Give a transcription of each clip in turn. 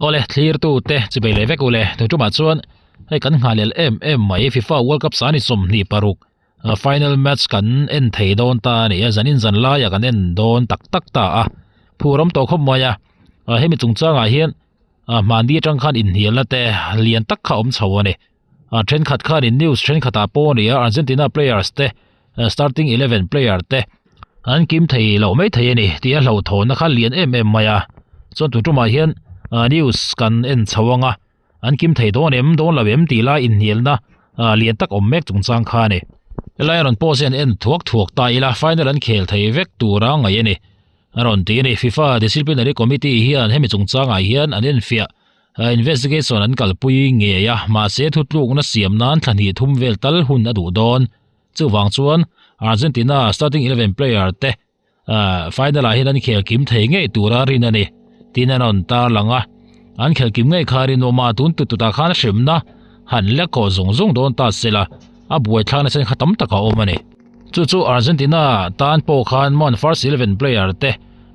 Awle thlirtu te chibei leh vek ule tun tumah chuan hei kan nghalel em em mai FIFA World Cup sani 26 final match kan en thei dawn ta a ni a zanin zan laiah kan en dawn tak tak ta a phur awm tawh khawp mai a hemi chungchangah hian hmani atang khan inhnialna te lian tak kha awm chho a ni thenkhat khanin news thenkhatah pawh a ni a Argentina players te starting 11 player te an kim thei loh mai thei a ni tih a hlauhthawnna kha lian em em mai a chuan tun tumah hian news kan en chho ang a an kim thei dawn em dawn lo em tih lai inhnialna lian tak awm mek chungchang kha a ni helai a rawn post hian en thuak thuak ta ila final an khel thei vek tura ngaih a ni a rawn ti a ni FIFA disciplinary committee hian hemi chungchangah hian an enfiah investigation an kalpui ngei a mahse thutlukna siam nan thla hnih thum vel tal hun a duh dawn. Chuvang chuan Argentina starting 11 player te final ah hian an khel kim thei ngei tura rin a ni tin an rawn tarlang a. An khel kim ngei kha rinawm a, tun tut tutah khan hremna han lek khawh zung zung dawn ta sela a buaithlakna chen kha tam tak a awm a ni. Chu chu Argentina tan pawh khan man first 11 player te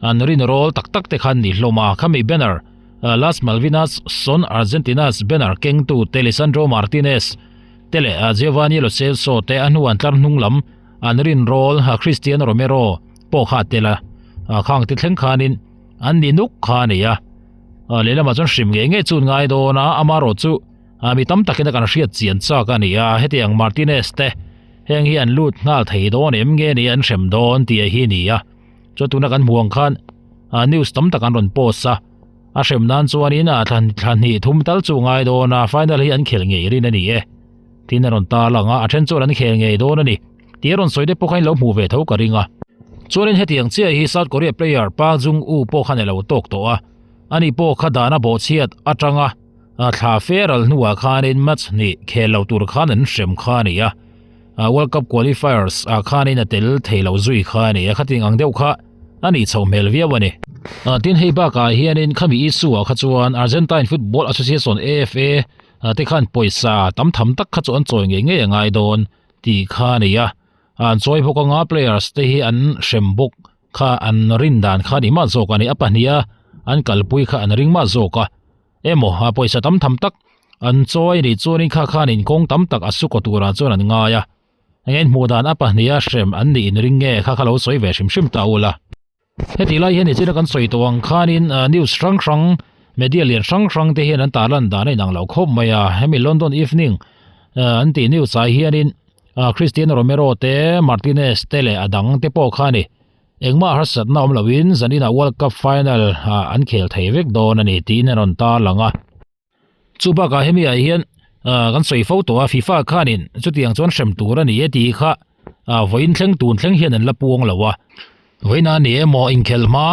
an rin rawl tak tak te khan ni hlawm a, khami banner Las Malvinas son Argentinas banner kengtu te Lisandro Martinez te leh Giovanni Lo Celso te a hnuan tlar hnung lam an rin rawl Cristiano Romero pawh kha a tel a, khang te thleng khanin an ni nuk kha a ni a, lehlamah chuan hrim ngei ngei chu an ngai dawn a, amarawh chu mi tam takin a kan hriat chian chak a ni a, hetiang Martinez te heng hi an lut nghal thei dawn em nge ni an hrem dawn tih hi a ni a, chuan tuna kan hmuh ang khan news tam tak an rawn post a. A hrem nan chuanin a thla thla hnih thum tal chu ngai dawn a, final hi an khel ngei rin a ni e. Tin a rawn tarlang a, a then chuan an khel ngei dawn a ni. Tih a rawn sawi te pawh khan in lo hmuh ve tho ka ring a. Chuanin hetiang chiah hi South Korea player Park Jung-woo pawh khan a lo tawk tawh a, ani pawh kha dana bawhchhiat atanga thla fe ral hnuah khanin match hnih khel lo tur khan an hrem kha a ni a. World Cup qualifiers ah khanin a tel thei lo zui kha a ni a, khatiang ang deuh kha a nih chhoh hmel viau a ni. Tin hei bakah hianin khami issue ah kha chuan Argentine Football Association, AFA, te khan pawisa tam tham tak kha chu an chawi ngei ngei a ngai dawn tih kha a ni a. An chawi bawk anga players te hi an hrem bawk kha an rin dan kha a ni mah zawk a ni. A pahniha an kalpui kha an ring mah zawk a. Emaw a pawisa tam tham tak an chawi a nih chuanin kha khanin kawng tam tak a su kaw turah chuan an ngai a. Eng hmuh dan a pahniha hrem an nih inring nge kha kha lo sawi ve hrim hrim ta ula. Heti lai hian nichina kan sawi tawh ang khanin news hrang hrang media lian hrang hrang te hian an tarlan dan a inang lo khawp mai a. Hemi London Evening an tih news ah hianin Cristiano Romero te Martinez te leh a dang te pawh kha a ni. Engmah harsatna awm loin zaninah World Cup final an khel thei vek dawn a ni tiin a rawn tarlang a. Chu bakah hemi ah hian kan sawi fo tawh a FIFA khanin chutiang chuan hrem tur a ni e tih kha vawiin thleng tun thleng hian an la puang lo a. Vawiin a ni emaw inkhelh hma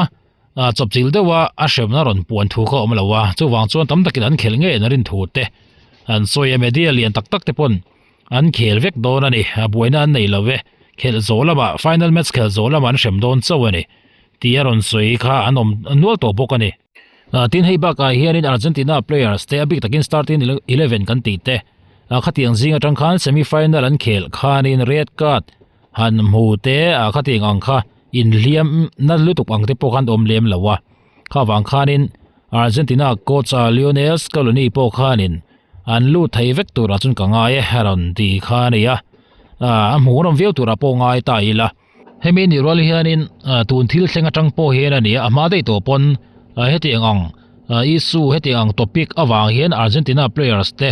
chawpchilh deuha a hremna rawn puan thu kha a awm lo a, chuvang chuan tam takin an khelh ngei an rin thu te an sawi a, media lian tak tak te pawn an khel vek dawn a ni, a buaina an nei lo e, khelh zawh lamah final match khelh zawh lamah an hrem dawn chauh a ni tih a rawn sawi kha an awm nual tawh bawk a ni. Tin hei bakah hianin Argentina players te a bik takin starting 11 kan tih te khatiang zing atang khan semi final an khelh khanin red card han hmu te khatiang ang kha inhliam na lutuk ang te pawh khan awm lem lo a, kha vang khanin Argentina coach Lionel Scaloni pawh khanin an lut thei vek turah chuan ka ngai e a rawn ti kha a ni a, a hmuhnawm viau turah pawh ngai ta ila. Hemi nih rual hianin tun thil thleng atang pawh hian a ni a, a hma daih tawh pawn hetiang ang issue hetiang ang topic avang hian Argentina players te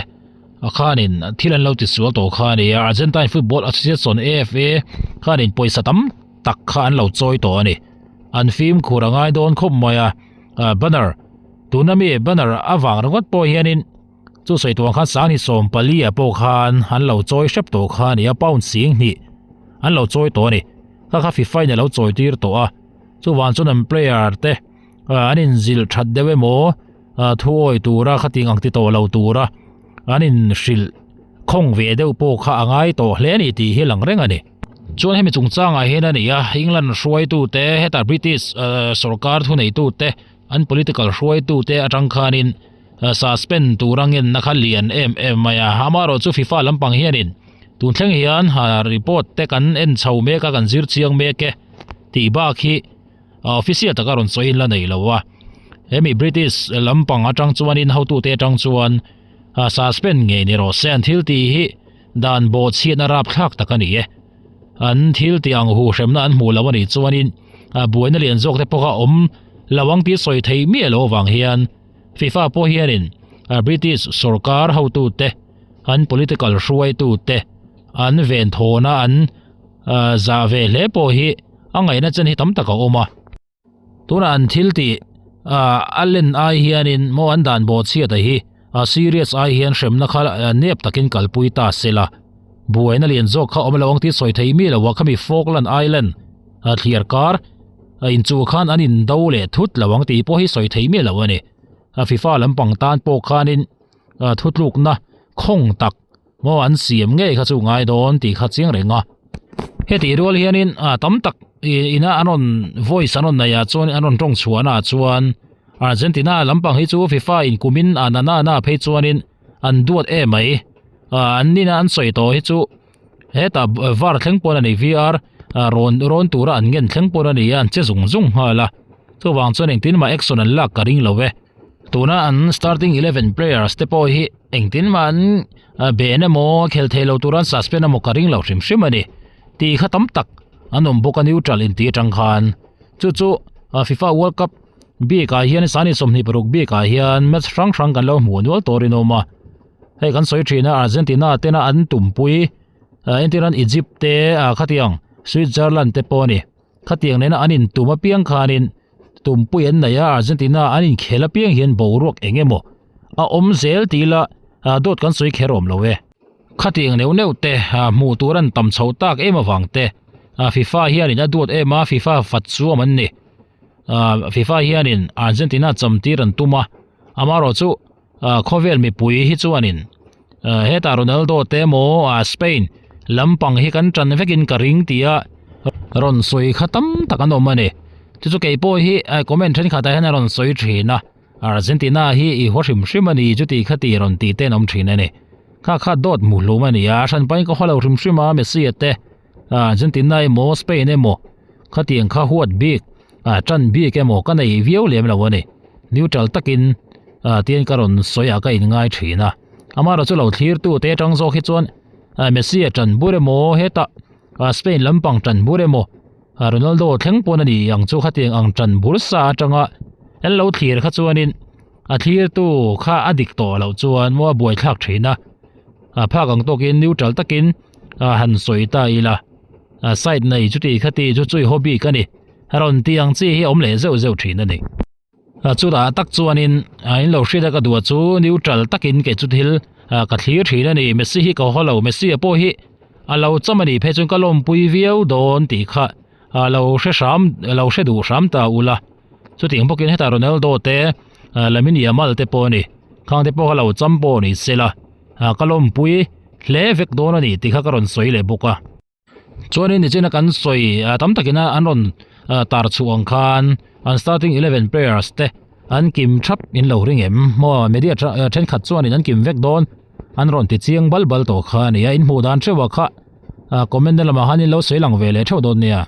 khanin thil an lo ti sual tawh kha a ni a, Argentine Football Association, AFA, khanin pawisa tam tak kha an lo chawi tawh a ni. An fimkhur a ngai dawn khawp mai a, banner tuna mi banner avang ringawt pawh hianin chu sawi tuang khan sangni 14 ah pawh khan an lo chawi hrep tawh kha a ni a, pound 20,000 an lo chawi tawh a ni. Kha kha FIFA in a lo chawi tir tawh a, chuvang chuan an player te an inzilh that deuh emaw thu awi tura khatiang ang ti tawh lo tura an inhrilh khawng ve deuh pawh kha a ngai tawh hle a ni tih hi a lang reng a ni. Chuan hemi chungchangah hian a ni a, England hruaitute hetah British sorkar thuneitute an political hruaitute atang khanin suspend tura ngenna kha lian em em mai a, amaherawhchu FIFA lampang hianin tun thleng hian report te kan en chho mek a kan zir chiang mek e tih bak hi official taka rawn sawiin la nei lo a. Hemi British lampang atang chuanin hotute atang chuan suspend ngei ni rawh se an thil tih hi dan bawhchhiatna rapthlak tak a ni e. An thil tih ang hu hremna an hmuh lo a nih chuanin buaina lian zawk te pawh kha awm lo ang tih sawi thei miah loh avang hian FIFA pawh hianin British sorkar hotute an political hruaitute an venthawna an zah ve hle pawh hi a ngaihna chen hi tam tak a awm a. Tunah an thil tih a len ai hianin maw an dan bawhchhiat a hi a serious ai hian hremna kha nep takin kalpui ta se la. Buaina lian zawk kha awm lo ang tih sawi thei mi lo a khami Falkland Island a thliar kar a inchuh khan an indo leh thut lo ang tih pawh hi sawi thei mi lo a ni. A FIFA lampang tan pawh khanin thutlukna khawng tak Maw an siam ngei kha chu ngai dawn tih kha chiang reng a. Hetih rual hianin ah tam tak ina an rawn voice an rawn neih ah chuan an rawn tawng chhuahna ah chuan Argentina lampang hi chu FIFA in kumin ah na na na phei chuanin an duat em mai. Ah an nina an sawi tawh hi chu hetah var thleng pawn a ni VR rawn rawn tura an ngen thleng pawn a ni a an che zung zung nghal a. Chuvang chuan engtin mah action an lak ka ring lo e. Tuna an starting 11 players te pawh hi engtin mah an ben emaw khel thei lo tur an suspend emaw ka ring lo hrim hrim a ni. Tih kha tam tak an awm bawk a neutral inti atang khan. Chu chu FIFA World Cup bik ah hian sani 26 bik ah hian match hrang hrang kan lo hmuh nual tur in awm a. Hei kan sawi thin a Argentina tena an tumpui entir an Egypt te khatiang Switzerland te pawh a ni. Khatiang nena an intum apiang khanin tumpui an nei a, Argentina an inkhel apiang hian boruak eng emaw a awm zel tih ila dawt kan sawi kher awm lo e. Khatiang neuh neuh te hmuh tur an tam chho tak em avang te FIFA hianin a duat em a, FIFA fat chuam an ni. FIFA hianin Argentina chamtir an tum a, amaherawhchu Khawvel mipui hi chuanin hetah Ronaldo te emaw Spain lampang hi kan tan vekin ka ring tia rawn sawi kha tam tak an awm a ni. Chu chu kei pawh hi comment thenkhatah hian a rawn sawi thin a, Argentina hi i haw hrim hrim a ni chuti kha ti rawn tih te an awm thin a ni. Kha kha dawt hmu hlum a ni a, hranpain ka haw lo hrim hrim a Messi a te Argentina emaw Spain emaw khatiang kha huat bik tan bik emaw ka nei viau lem lo a ni. Neutral takin tiin ka rawn sawi ah ka inngai thin a. Amaherawh chu lo thlir tu te atang zawk hi chuan Messi a tan bur emaw hetah Spain lampang tan bur emaw Ronaldo thleng pawn a ni ang chu khatiang ang tan bur sa atanga an lo thlir kha chuanin a thlir tu kha a dik tawh loh chuan maw a buaithlak thin a. Phak ang tawkin neutral takin han sawi ta ila side nei chuti khati chu chui haw bik a ni. Rawn tih ang chi hi a awm leh zeuh zeuh thin a ni. Chutah tak chuanin in lo hriat a ka duh chu neutral takin kei chu thil ka thlir thin a ni. Messi hi ka haw lo, Messi a pawh hi a lo cham a nih phei chuan ka lawmpui viau dawn tih kha lo hre hram lo hre duh hram ta ula. Chutiang bawkin hetah Ronaldo te Lamine Yamal te pawh a ni. Khang te pawh kha lo cham pawh ni sela ka lawmpui hle vek dawn a ni tih kha ka rawn sawi leh bawk a. Chuanin nichina kan sawi tam takina an rawn tar chhuah ang khan an starting 11 players te an kim thap in lo ring em maw media thenkhat chuanin an kim vek dawn an rawn ti chiang bal bal tawh kha a ni a in hmuh dan theuh ah kha comment na lamah khan in lo sawi lang ve leh theuh dawn nia.